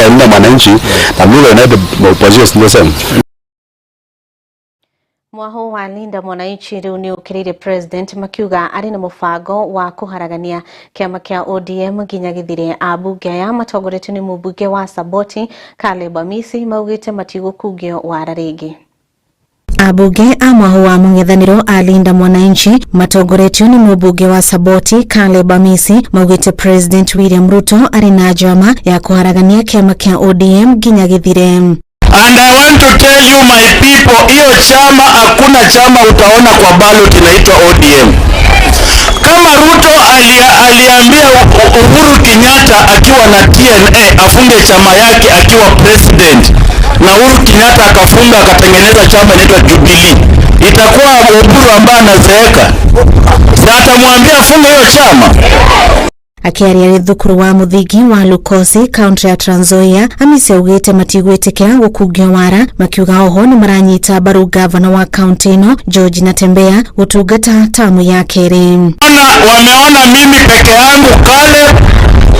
ya Linda Mwananchi na Mluya United opposition the same. Mwaho wa Linda Mwananchi riu ni ukirire president makiuga ari na mubango wa kuharagania kiama kia ODM nginya githire. Abunge aya matongoretio ni mubunge wa Saboti Caleb Amisi maugite matigukungio wara ringi. Abunge a mwaho wa mung'ethaniro a Linda Mwananchi matongoretio ni mubunge wa Saboti Caleb Amisi maugite President William Ruto ari na njama ya kuharagania kiama kia ODM nginya githire. And I want to tell you my people, hiyo chama hakuna chama utaona kwa ballot inaitwa ODM. Kama Ruto aliambia Uhuru Kenyatta akiwa na TNA afunge chama yake akiwa president, na Uhuru Kenyatta akafunga akatengeneza chama inaitwa Jubilee, itakuwa Uhuru ambaye anazeeka, si atamwambia afunge hiyo chama? Akiaria arĩ thukuru wa mũthingi wa Lukosi kaunti ya Trans Nzoia, Amisi augĩte matigwĩtĩkĩra gũkungio wara, makiuga oho nĩ maranyita mbaru gavana wa kaunti ĩno George Natembeya gũtungata tamu ya kerĩ. Wameona mimi peke yangu Caleb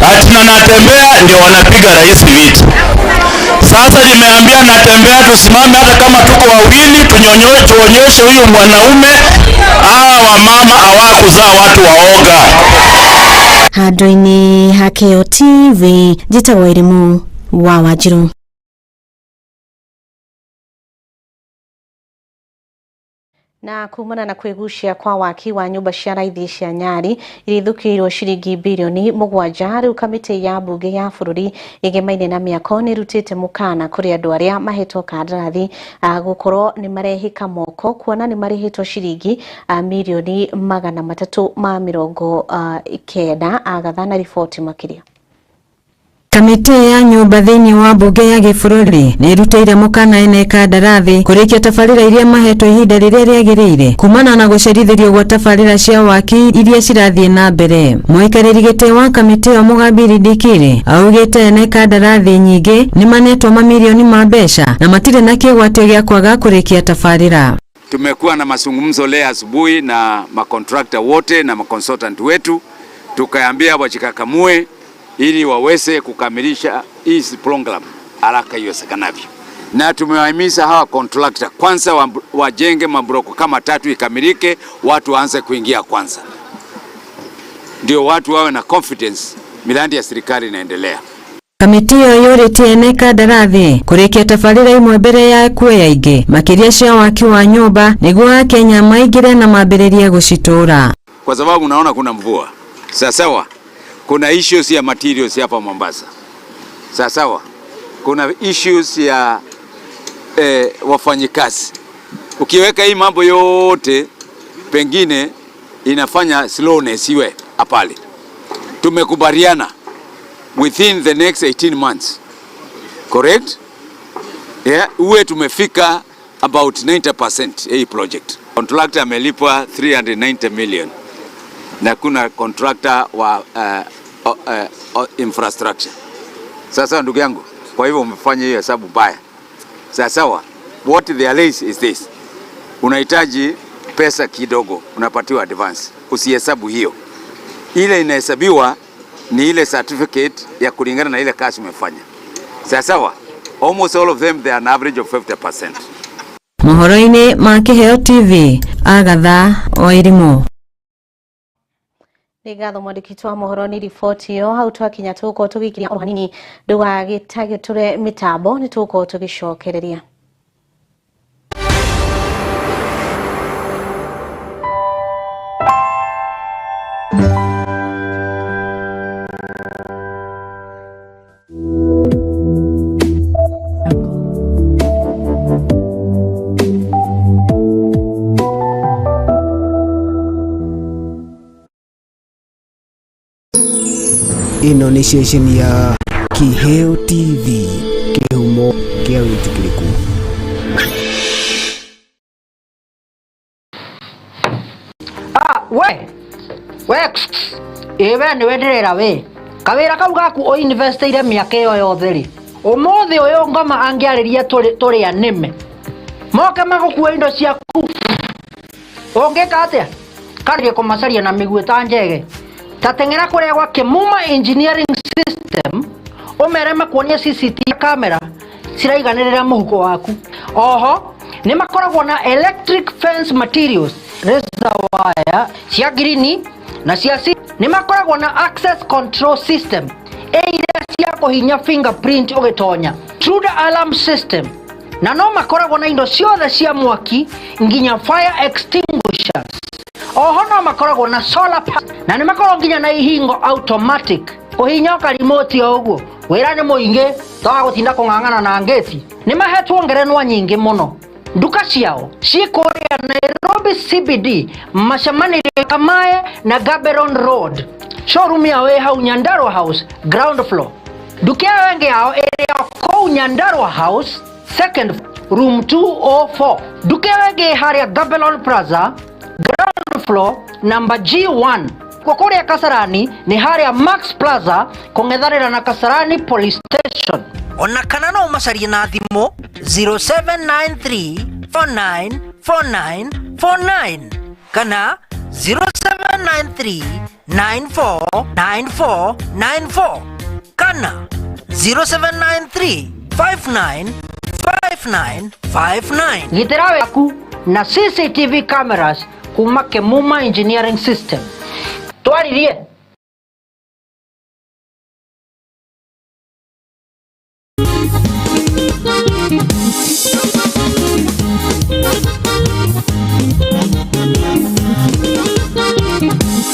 ati na Natembeya ndio wanapiga rais vita. Sasa nimeambia Natembeya tusimame hata kama tuko wawili, tuonyeshe huyu mwanaume hawa wamama hawakuzaa watu waoga. Handũ-inĩ ha Kĩo TV, njĩtagwo Irimu wa Wanjiru. Na kumana na kwigucia kwa waki wa nyumba cia raithi cia Nyali iria ithũkĩirwo ciringi bilioni 7, rĩu kamĩtĩ ya mbunge ya bũrũri ĩgemaine na mĩako nĩ ĩrutĩte mũkana kũrĩ andũ arĩa mahetwo kandarathi gũkorwo nĩ marehĩka moko kuona nĩ marĩhĩtwo ciringi mirioni 390. Agatha na riboti makĩria. Kamĩtĩ ya nyũmba thĩinĩ wa mbunge ya gĩbũrũri nĩ ĩrutĩire mũkana ene kandarathi kũrĩkia tabarĩra iria mahetwo ihinda rĩrĩa rĩagĩrĩire kumana na gũcerithĩrio gwa tabarĩra cia waki iria cirathiĩ na mbere. Mũikarĩri gĩtĩ wa kamĩtĩ ĩyo Mũgambi Rindikiri augĩte ene kandarathi nyingĩ nĩ manetwo mamirioni ma mbeca na matirĩ na kĩgwatio gĩa kwaga kũrĩkia tabarĩra. Tumekuwa na mazungumzo leo asubuhi na makontrakta wote na maconsultant wetu, tukaambia wajikakamue ili waweze kukamilisha hii program haraka iwezekanavyo. Na tumewahimiza hawa contractor kwanza wajenge mabloko kama 3 ikamilike, watu waanze kuingia kwanza, ndio watu wawe na confidence miradi ya serikali inaendelea. Kamĩtĩ ĩyo yũrĩtie ene kandarathi kũrĩkia tabarĩra imwe mbere ya kuoya ingĩ makĩria cia waki wa nyũmba nĩguo Akenya maingĩre na mambĩrĩrie gũcitũra. Kwa sababu unaona kuna mvua sawa, kuna issues ya materials hapa Mombasa sawa, kuna issues ya wafanyikazi. Ukiweka hii mambo yote pengine inafanya slowness iwe apale. Tumekubaliana within the next 18 months, correct? Yeah, uwe tumefika about 90% hii project. Contractor amelipwa 390 million na kuna contractor wa infrastructure. Sasa ndugu yangu, kwa hivyo umefanya hiyo hesabu mbaya. Sasa what the is is this. Unahitaji pesa kidogo, unapatiwa advance. Usihesabu hiyo. Ile inahesabiwa ni ile certificate ya kulingana na ile kazi umefanya. Sasa almost all of them they are an average of 50%. Mohoro-inĩ ma Kĩheo TV, Agatha Wairimu. Nĩ ngatho mwandĩki wa mohoro nĩ riboti ĩyo. Hau twakinya tũgũkorwo tũgĩikiria oro hanini, ndũgagĩtagĩtũre mĩtambo, nĩ tũgũkorwo tũgĩcokereria. Ĩno nĩ ceceni ya Kĩheo TV, kĩhumo kĩa wĩtĩkĩrĩku. We we ĩ we nĩwe ndĩrera we kawĩra kau gaku ũinvestĩire mĩaka ĩyo yothe rĩ, ũmũthĩ ũyũ ngoma angĩarĩria tũrĩ anĩme moke magũkue indo ciaku, ũngĩka atĩa? Karĩrie kũmacaria na mĩguĩ ta njege. Ta teng'era kũrĩa gwa Kĩmuma Engineering System Ũmere makuonie CCTV camera ciraiganĩrĩra mũhuko waku. Oho nĩ makoragwo na electric fence materials, razor wire cia green na cia C. Nĩ makoragwo na access control system iria cia kũhinya fingerprint ũgĩtonya, intruder alarm system, na no makoragwo na indo ciothe cia mwaki nginya fire extinguishers. Oho no makoragwo na solar panel, na nĩ makoragwo nginya na ihingo automatic kũhinya karimoti o ũguo. Wĩra nĩ mũingĩ toga gũtinda kũng'ang'ana na ngĩti. Nĩ mahetwo ngerenwa nyingĩ mũno. Nduka ciao ciĩ kũrĩa Nairobi CBD, macemanĩrio Kamae na Gaborone Road. Showroom yao ĩ hau Nyandarua House ground floor. Nduka ĩyo ĩngĩ yao ĩrĩ kũu Nyandarua House second room 204. Nduka ĩyo ĩngĩ harĩa Gaborone Plaza ground floor number G1. Kwa kũrĩa Kasarani nĩ harĩa Max Plaza kũng'ethanĩra na Kasarani Police Station. Ona kana no ũmacarie na thimũ 0793 4949 49 kana 0793 9494 94 kana 0793 59 59 59. Gitĩra waku na CCTV cameras kuma Kemuma Engineering System. Twaririe.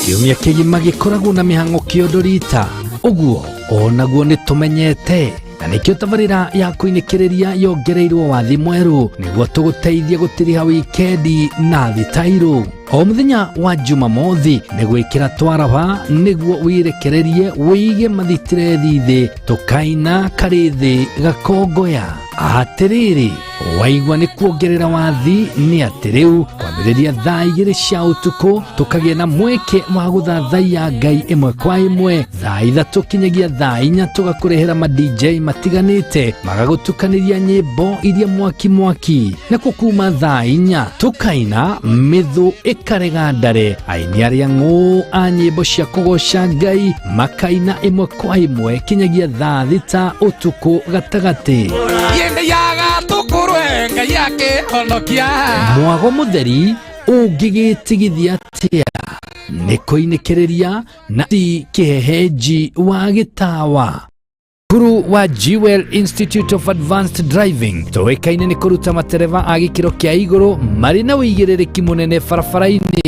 Kiumia kĩgima gĩkoragwo na mĩhang'o kĩondo rita ũguo onaguo nĩ tũmenyete na nĩkĩo tabarĩra ya kũinĩkĩrĩria yongereirwo wathi mwerũ nĩguo tũgũteithie gũtiriha wikendi na thitairũ. O mũthenya wa Jumamothi nĩ gwĩkĩra twaraba nĩguo wĩrekererie wĩige mathitirethi thĩ tũkaina karĩ thĩ gakongoya. Atĩrĩrĩ, waigua nĩ kuongerera wathi nĩ atĩ rĩu kwambĩrĩria thaa 2 cia ũtukũ tũkagĩa na mweke wa gũthathaiya Ngai ĩmwe kwa ĩmwe. Thaa 3 kinyagia thaa 4 tũgakũrehera ma DJ matiganĩte magagũtukanĩria nyĩmbo iria mwaki mwaki. Nakuo kuma thaa 4 tũkaina mĩthũ ĩkarega ndare, aini arĩa ng'ũ a nyĩmbo cia kũgoca Ngai makaina ĩmwe kwa ĩmwe kinyagia thaa 6 ũtukũ gatagatĩ. Mwago mũtheri ũngĩgĩtigithia atĩa nĩ kũinĩkĩrĩria na ti kĩhehenji wa gĩtawa. Cukuru wa Jewel Institute of Advanced Driving tũĩkaine nĩ kũruta matereba a gĩkĩro kĩa igũrũ marĩ na ũigĩrĩrĩki mũnene barabara-inĩ.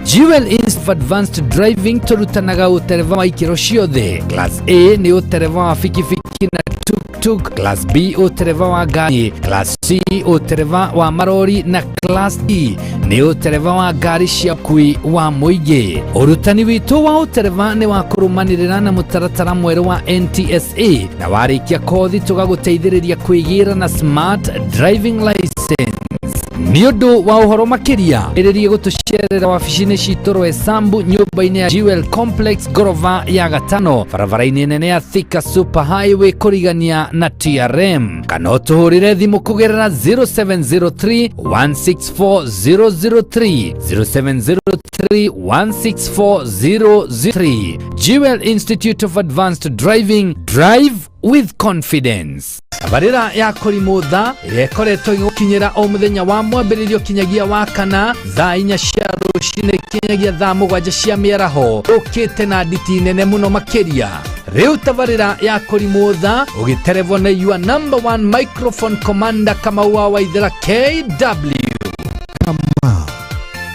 Jewel Institute of Advanced Driving tũrutanaga ũtereba wa ikĩro ciothe. Class A nĩ ũtereba wa bikibiki na tuk-tuk, Class B ũtereba wa ngari, Class C ũtereba wa marori na Class D nĩ ũtereba wa ngari cia ũkuui wa mũingĩ. Ũrutani witũ wa ũtereba nĩ wa kũrũmanĩrĩra na mũtaratara mwerũ wa NTSA na warĩkia kothi tũgagũteithĩrĩria kwĩgĩra na smart driving license. Nĩ ũndũ wa ũhoro makĩria ĩrĩrie gũtũcerera wabici-inĩ citũ Roysambu nyũmba-inĩ ya Jewel Complex ngorova ya gatano barabara-inĩ nene ya Thika Super Highway kũrigania na TRM, kana ũtũhũrĩre thimũ kũgerera 0703 164 003 0703 164 003. Jewel Institute of Advanced Driving, drive with confidence. Tabarĩra ya kũrimũtha ĩrĩa ĩkoretwo ĩgĩgũkinyĩra o mũthenya wa mwambĩrĩrio kinyagia wa kana thaa 4 cia rũcinĩ kinyagia thaa 7 cia mĩaraho ũkĩte na nditi nene mũno makĩria. Rĩu tabarĩra ya kũrimũtha ũgĩterebwo nĩ your number one microphone commander Kamau wa Waithera KW.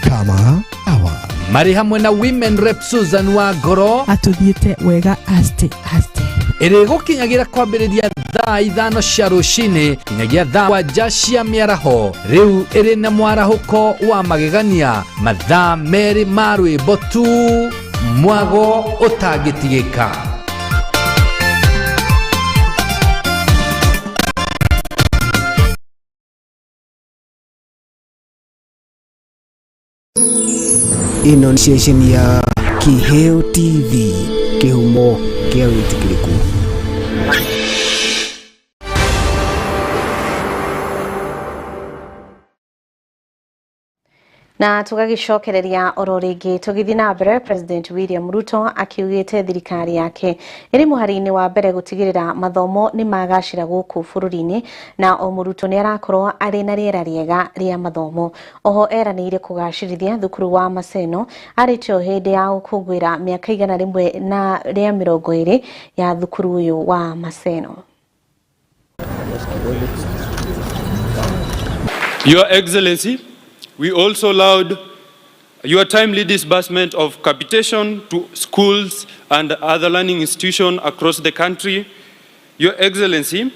Kama awa marĩ hamwe na women rep Susan wa Ngoro atũthiĩte wega aste aste. Ĩrĩgũkinyagĩra kwambĩrĩria thaa 5 cia rũcinĩ kinyagia thaa 7 cia mĩaraho. Rĩu ĩrĩ na mwarahũko wa magegania, mathaa 2 ma rwĩmbo tu, mwago ũtangĩtigĩka. Ĩno nĩ ceceni ya Kiheo TV, kĩhumo kĩa wĩtĩkĩrĩku. Na tugagicokereria oro ringi tugithi na mbere President William Ruto akiugite thirikari yake iri muhari-ini wa mbere gutigirira mathomo ni magacira guku bururi-ini na o murutwo ni arakorwo ari na riera riega ria mathomo. Oho eranĩire kugacirithia thukuru wa Maseno arĩtio hindi ya gukungwira miaka 120 ya thukuru uyu wa Maseno. Your Excellency, we also allowed your timely disbursement of capitation to schools and other learning institutions across the country. Your Excellency,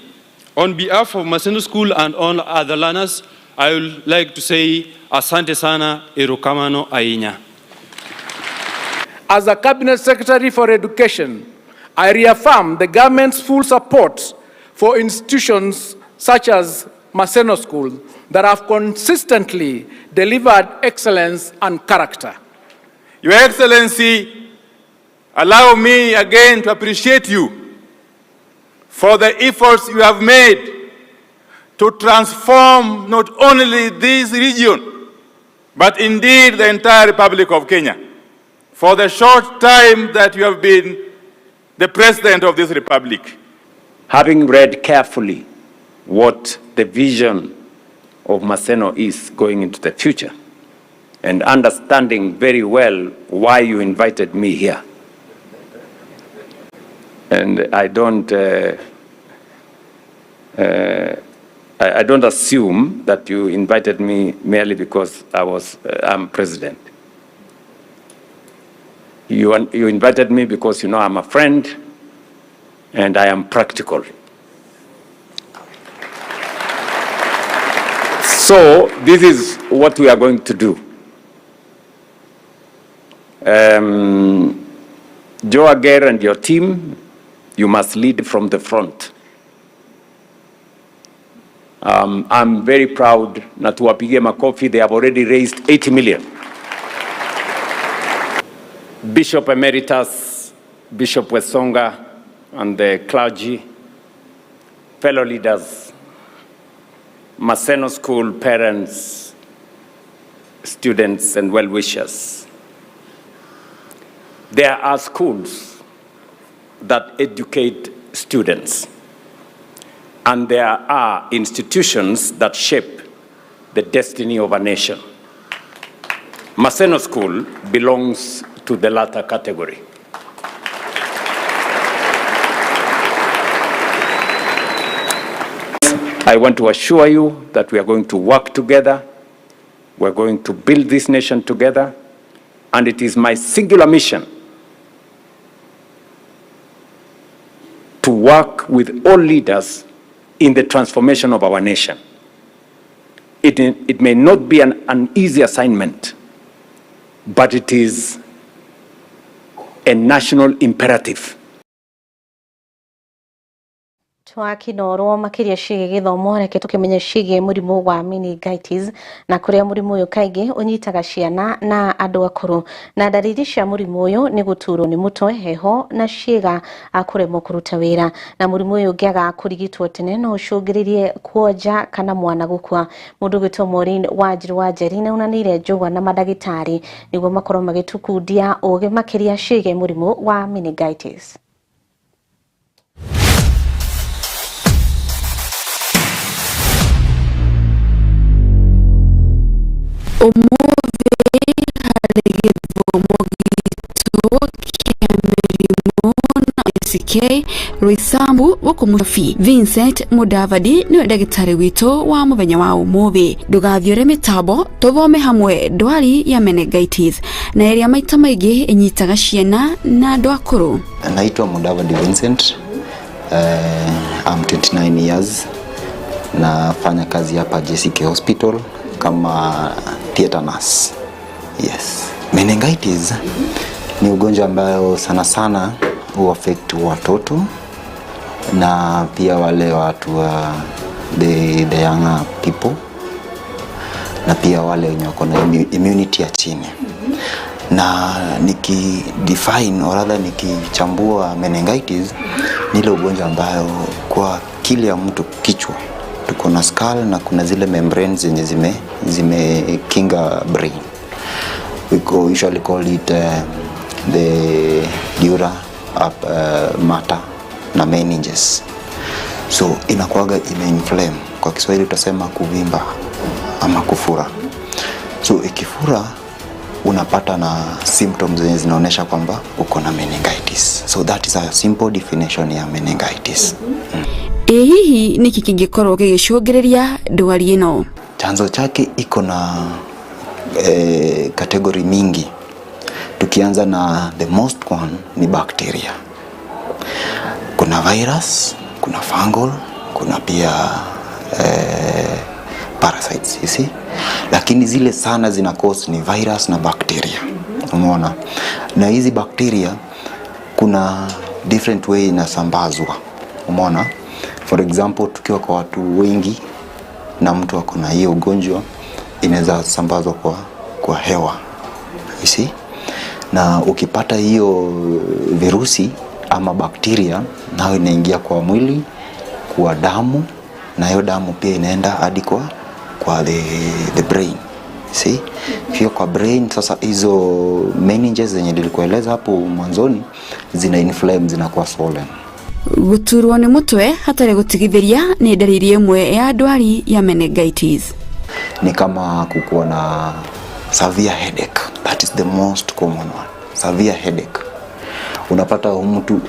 on behalf of Maseno School and all other learners, I would like to say asante sana, erokamano ainya. As a Cabinet Secretary for Education, I reaffirm the government's full support for institutions such as Maseno School that have consistently delivered excellence and character. Your Excellency, allow me again to appreciate you for the efforts you have made to transform not only this region, but indeed the entire Republic of Kenya, for the short time that you have been the President of this Republic. Having read carefully what the vision of Maseno is going into the future, and understanding very well why you invited me here. And I don't assume that you invited me merely because I'm president. You invited me because you know I'm a friend and I am practical. So this is what we are going to do. Joe Ager and your team, you must lead from the front. I'm very proud na tuwapige makofi. They have already raised 80 million. Bishop Emeritus, Bishop Wesonga, and the clergy, fellow leaders, Maseno School parents, students, and well-wishers. There are schools that educate students, and there are institutions that shape the destiny of a nation. Maseno School belongs to the latter category. I want to assure you that we are going to work together, we are going to build this nation together, and it is my singular mission to work with all leaders in the transformation of our nation. It may not be an easy assignment, but it is a national imperative. Twakinorwo makiria cigie githomo reke tukimenya cigie murimu wa meningitis na kuria murimu uyu kaingi unyitaga ciana na andu akuru na ndariri cia murimu uyu ni guturwo ni mutwe, heho na ciiga kuremwo kuruta wira na murimu uyu ungiaga kurigitwo tene no ucungiririe kuonja kana mwana gukua. Mundu gwitwo Maureen Wanjiru wa Njeri na unanire njugwa na mandagitari niguo makorwo magitukundia ugi makiria cigie murimu wa meningitis. Umuthi harĩ gĩthomo gitũ kĩa mĩrimũ na ACK Roysambu gũkũ Mũcibi. Vincent Mudavadi nĩwe ndagĩtarĩ witũ wa mũthenya wa ũmũthĩ. Ndũgathiũre mĩtambo tũthome hamwe ndwari ya meningitis na ĩrĩa maita maingĩ ĩnyitaga ciana na andũ akũrũ. Naitwa Mudavadi Vincent. I'm 29 years. Nafanya kazi hapa JCK Hospital kama theater nurse. Yes. Meningitis ni ugonjwa ambao sana sana huaffect watoto na pia wale watu wa the younger people na pia wale wenye wako na immunity ya chini. Na niki define or rather nikichambua meningitis ni ile ugonjwa ambayo kwa kila ya mtu kichwa tuko na skull na kuna zile membranes zenye zimekinga brain. We usually call it the dura mater na meninges. So inakuwaga imeinflame, kwa Kiswahili utasema kuvimba ama kufura. So ikifura unapata na symptoms zenye zinaonyesha kwamba uko na meningitis. So that is a simple definition ya meningitis. Ĩ hihi nĩkĩ kĩngĩkorwo gĩgĩcũngĩrĩria ndwari ĩno? Chanzo chake iko na category mingi. Tukianza na the most one ni bacteria. Kuna virus, kuna fungal, kuna pia parasites, you see? Lakini zile sana zina cause ni virus na bacteria. Umeona? Na hizi bacteria kuna different way inasambazwa. Umeona? For example, tukiwa kwa watu wengi na mtu ako na hiyo ugonjwa, inaweza sambazwa kwa hewa. You see? Na ukipata hiyo virusi ama bakteria, nayo inaingia kwa mwili, kwa damu, na hiyo damu pia inaenda hadi kwa the brain. See? Pia kwa brain sasa hizo meninges zenye nilikueleza hapo mwanzoni zina inflame, zinakuwa swollen. Guturwo nĩ mũtwe hatarĩ gũtigithĩria nĩ ndariri ĩmwe ya ndwari ya meningitis. Ni kama kukuwa na severe headache. That is the most common one. Severe headache. Unapata mtu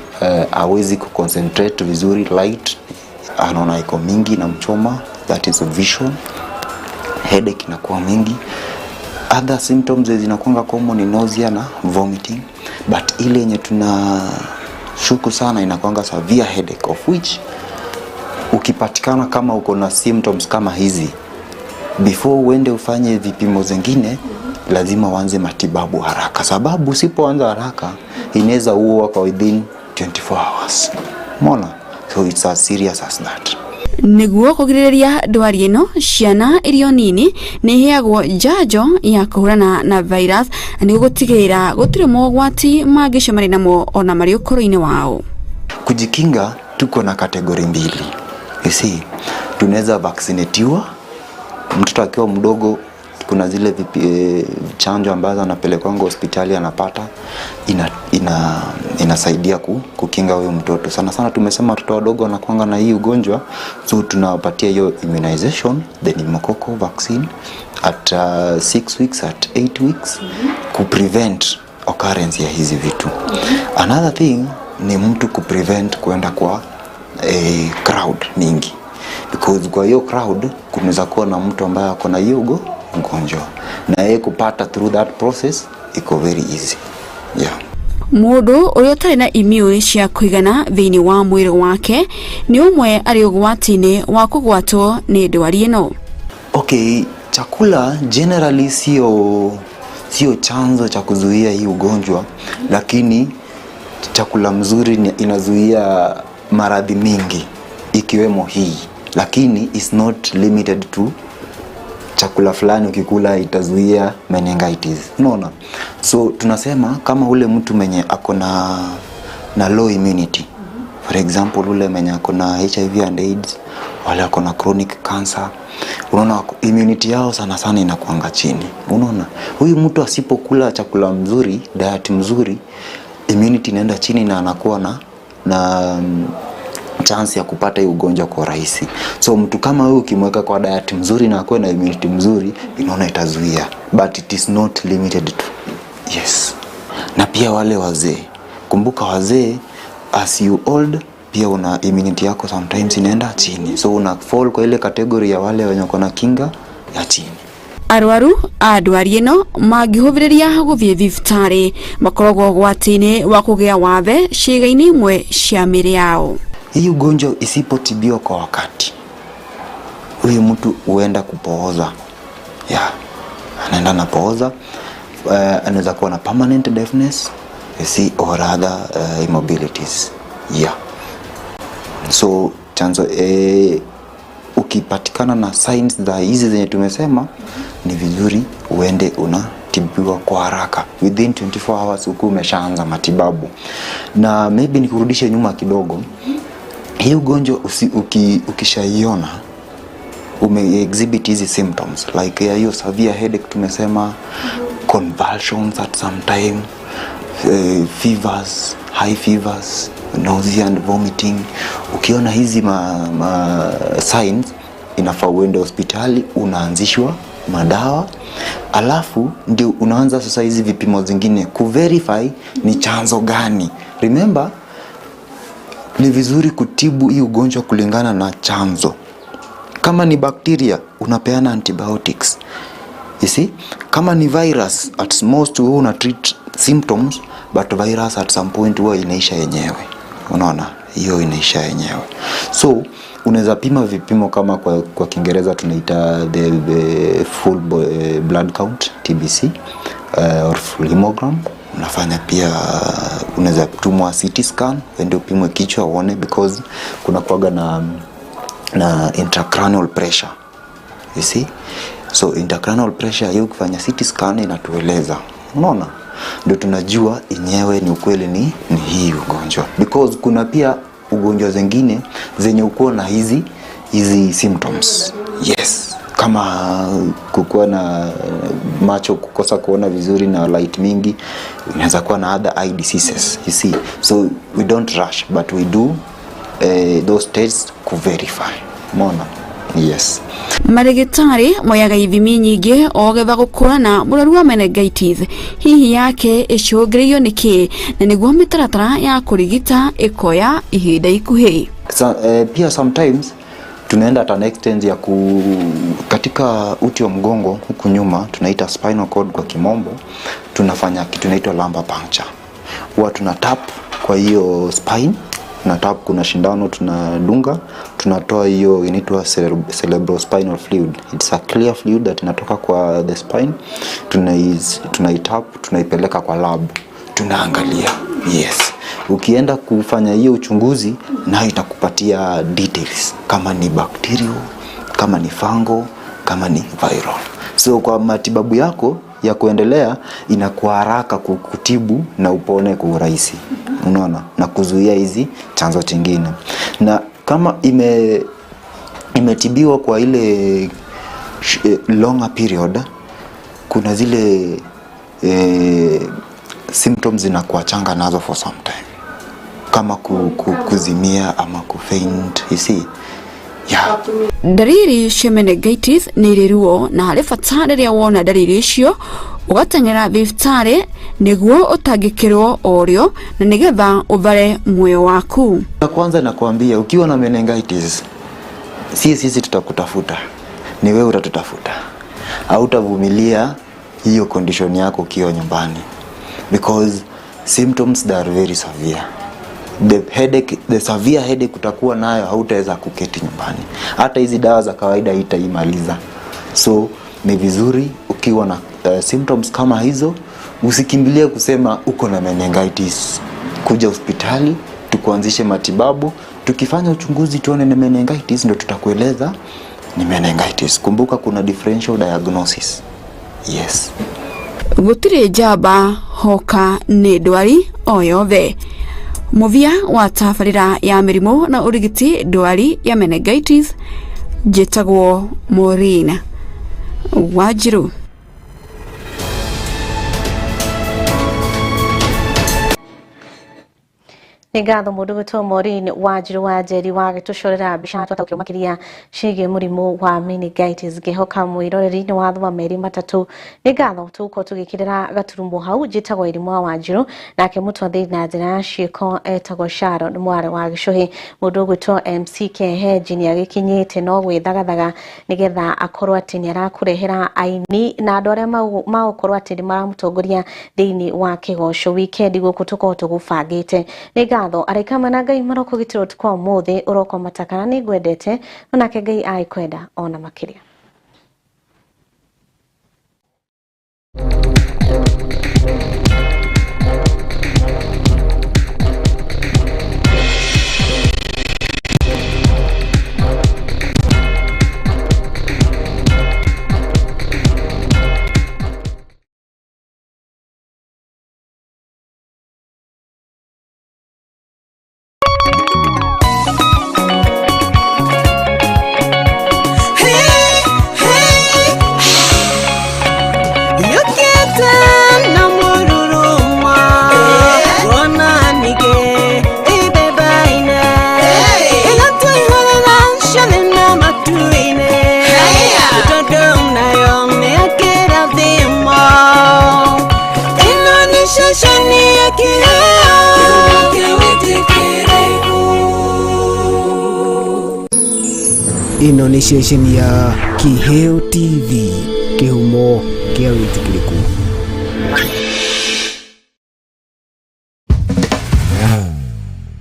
hawezi kuconcentrate vizuri, light anaona iko mingi na mchoma, that is vision. Headache inakuwa mingi. Other symptoms zinakuanga common ni nausea na vomiting, but ile yenye tuna shuku sana inakuanga severe headache, of which ukipatikana kama uko na symptoms kama hizi, before uende ufanye vipimo zingine, lazima uanze matibabu haraka, sababu usipoanza haraka inaweza uua kwa within 24 hours. Umeona? So it's as serious as that. Nĩguo kũgirĩrĩria ndwari ĩno, ciana irio nini nĩ iheagwo njanjo ya kũhũrana na virus nĩguo gũtigĩrĩra gũtirĩ mogwati mangĩcemania namo ona marĩ ũkũrũ-inĩ wao. Kujikinga tuko na category mbili. You see, tunaweza vaccinatiwa mtoto akiwa mdogo. Kuna zile chanjo ambazo anapelekwanga hospitali anapata, inasaidia kukinga huyo mtoto. Sana sana tumesema watoto wadogo wanakuanga na hii ugonjwa, so tunawapatia hiyo immunization, the pneumococcal vaccine at 6 weeks, at 8 weeks, kuprevent occurrence ya hizi vitu. Another thing ni mtu kuprevent kuenda kwa crowd mingi, because kwa hiyo crowd kunaweza kuwa na mtu ambaye ako na hiyo ugonjwa, na yeye kupata through that process iko very easy. Yeah. Mũndũ ũrĩa ũtarĩ na immune cia kũigana thĩinĩ wa mwĩrĩ wake nĩ ũmwe arĩ ũgwati-inĩ wa kũgwatwo nĩ ndwari ĩno. Okay, chakula generally sio chanzo cha kuzuia hii ugonjwa, lakini chakula mzuri inazuia maradhi mingi ikiwemo hii, lakini is not limited to chakula fulani ukikula itazuia meningitis. Unaona? So tunasema kama ule mtu mwenye ako na low immunity, for example ule mwenye ako na HIV and AIDS, wale ako na chronic cancer, unaona immunity yao sana sana inakuanga chini. Unaona? Huyu mtu asipokula chakula mzuri, diet mzuri, immunity inaenda chini na anakuwa na chance ya kupata hii ugonjwa kwa rahisi. So mtu kama huyu ukimweka kwa diet mzuri na akuwe na immunity mzuri, inaona itazuia, but it is not limited to. Yes. Na pia wale wazee, kumbuka wazee, as you old pia una immunity yako sometimes inaenda chini, so una fall kwa ile category ya wale wenye wako na kinga ya chini. Arwaru a ndwari ĩno mangĩhũthĩrĩria gũthiĩ thibitarĩ makoragwo ũgwati-inĩ wa kũgĩa wathe ciĩga-inĩ imwe cia mĩĩrĩ yao. Hii ugonjwa isipotibiwa kwa wakati, huyu mtu huenda kupooza. Yeah, anaenda na pooza. Anaweza kuwa na permanent deafness, you see, or other immobilities. Yeah. So chanzo, ukipatikana na signs za hizi zenye tumesema, ni vizuri uende unatibiwa kwa haraka within 24 hours ukiwa umeshaanza matibabu. Na maybe nikurudishe nyuma kidogo, hii ugonjwa ukishaiona ume exhibit hizi symptoms like ya hiyo severe headache tumesema, Convulsions at some time, fevers, high fevers, nausea and vomiting. Ukiona hizi ma signs, inafaa uende hospitali, unaanzishwa madawa, alafu ndio unaanza sasa hizi vipimo zingine kuverify ni chanzo gani. Remember, ni vizuri kutibu hii ugonjwa kulingana na chanzo. Kama ni bacteria, unapeana antibiotics. You see? Kama ni virus, at most wewe una treat symptoms, but virus at some point huwa inaisha yenyewe. Unaona? Hiyo inaisha yenyewe. So unaweza pima vipimo kama kwa Kiingereza tunaita the full blood count, TBC, or full hemogram. Unafanya pia, unaweza tumwa CT scan, uende upimwe kichwa uone, because kuna kuwaga na intracranial pressure. You see? So intracranial pressure hiyo ukifanya CT scan inatueleza. Unaona? Ndio tunajua yenyewe ni ukweli ni hii ugonjwa. Because kuna pia ugonjwa zingine zenye uko na hizi symptoms. Yes. Kama kukuwa na macho kukosa kuona vizuri na light mingi, inaweza kuwa na other eye diseases, you see. So we don't rush, but we do those tests ku verify. Umeona? Yes. Marigitari moyaga ithimi nyingĩ o getha gũkũrana mũrwaru wa meningitis hihi yake ĩcũngĩrĩirio nĩ kĩ, na nĩguo mĩtaratara ya kũrigita ĩkoya ihinda ikuhĩ. Pia sometimes tunaenda at an extent ya katika uti wa mgongo huku nyuma, tunaita spinal cord kwa kimombo, tunafanya kitu inaitwa lumbar puncture. Huwa tuna tap kwa hiyo spine, tuna tap, kuna shindano tunadunga, tunatoa hiyo inaitwa cerebrospinal fluid. It's a clear fluid that inatoka kwa the spine. Tunaitap, tunaipeleka kwa lab, tunaangalia. Yes. Ukienda kufanya hiyo uchunguzi, nayo itakupatia details kama ni bacterial, kama ni fungal, kama ni viral. So kwa matibabu yako ya kuendelea inakuwa haraka kutibu na upone kwa urahisi. Unaona? Na kuzuia hizi chanzo chingine. Na kama imetibiwa kwa ile longer period, kuna zile symptoms zinakuachanga nazo for some time, kama kuzimia ama kufaint, you see. Yeah. Ndariri cia meningitis nĩ irĩ ruo, na harĩ bata rĩrĩa wona ndariri icio ũgateng'era thibitarĩ nĩguo ũtangĩkĩrwo o rĩo na nĩgetha ũthare muoyo waku. Ya kwanza nakwambia, ukiwa na meningitis, sisi tutakutafuta, ni wewe utatutafuta. Hautavumilia hiyo condition yako ukiwa nyumbani, because symptoms they are very severe. The headache, the severe headache utakuwa nayo, hautaweza kuketi nyumbani. Hata hizi dawa za kawaida itaimaliza. So ni vizuri ukiwa na symptoms kama hizo, usikimbilie kusema uko na meningitis. Kuja hospitali tukuanzishe matibabu, tukifanya uchunguzi tuone ni meningitis, ndio tutakueleza ni meningitis. Kumbuka kuna differential diagnosis. Yes. Gũtirĩ njamba hoka nĩ ndwari o yothe. Mũthia wa tabarĩra ya mĩrimũ na ũrigiti ndwari ya meningitis, njĩtagwo Maureen Wanjiru. Nĩ ngatho mũndũ gwĩtwo Maureen Wanjiru wa Njeri wa gĩtũcorera mbica twataũkĩrwo makĩria ciĩgiĩ mũrimũ wa meningitis. Ngĩhoka mwĩroreri nĩ wathoma merĩ matatũ. Nĩ ngatho tũgũkorwo tũgĩkĩrĩra gaturumo hau. Njĩtagwo Irimũ wa Wanjiru, nake mũtwathĩri na njĩra ya ciĩko etagwo Sharon Mware wa Gĩcũhĩ. Mũndũ ũgwĩtwo MC Kehenji nĩ agĩkinyĩte no gwĩthagathaga nĩgetha akorwo atĩ nĩ arakũrehera aini na andũ arĩa magũkorwo atĩ nĩ maramũtongoria thĩinĩ wa kĩgoco wikendi gũkũ tũkorwo tũgũbangĩte. Nĩ ngatho araika mana Ngai maroko gitiro tukwa ũmũthĩ ũroko matakana nĩ ngwendete onake Ngai agĩkwenda ona makĩria. Hey! Ĩno nĩ ceceni ya Kiheo TV, kĩhumo kĩa wĩtĩkĩrĩku.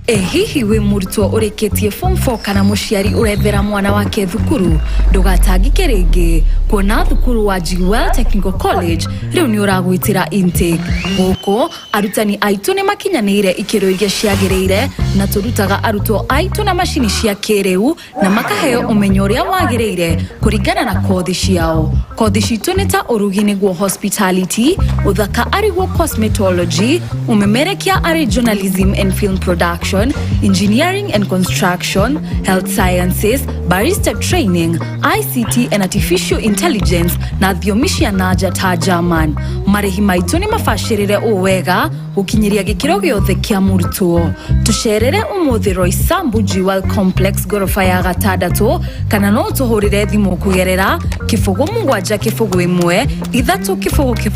Ĩ hihi wĩ mũrutwo ũrĩkĩtie form 4 kana mũciari ũrethera mwana wake thukuru? Ndũgatangĩke rĩngĩ kuona thukuru wa Jewel Technical College rĩu nĩ ũragwĩtĩra intake. Gũkũ arutani aitũ nĩ makinyanĩire ikĩro iria ciagĩrĩire na tũrutaga arutwo aitũ na macini cia kĩrĩu na makaheo ũmenyo ũrĩa wagĩrĩire kũringana na kothi ciao. Kothi citũ nĩ ta ũrugi nĩguo hospitality, ũthaka arĩguo cosmetology, ũmemerekia arĩ journalism and film production, engineering and construction, health sciences, barista training, ICT and artificial intelligence na thiomi cia nanja ta German. Marĩhi maitũ nĩ mabacĩrĩre ũũ wega gũkinyĩria gĩkĩro gĩothe kĩa mũrutwo. Tũcerere ũmũthĩ Roysambu Jewel Complex ngoroba ya gatandatũ kana no ũtũhũrĩre thimũ kũgerera 0 7 0 1 3 0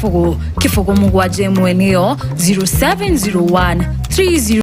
0 0 7 1 nĩyo 0701 30.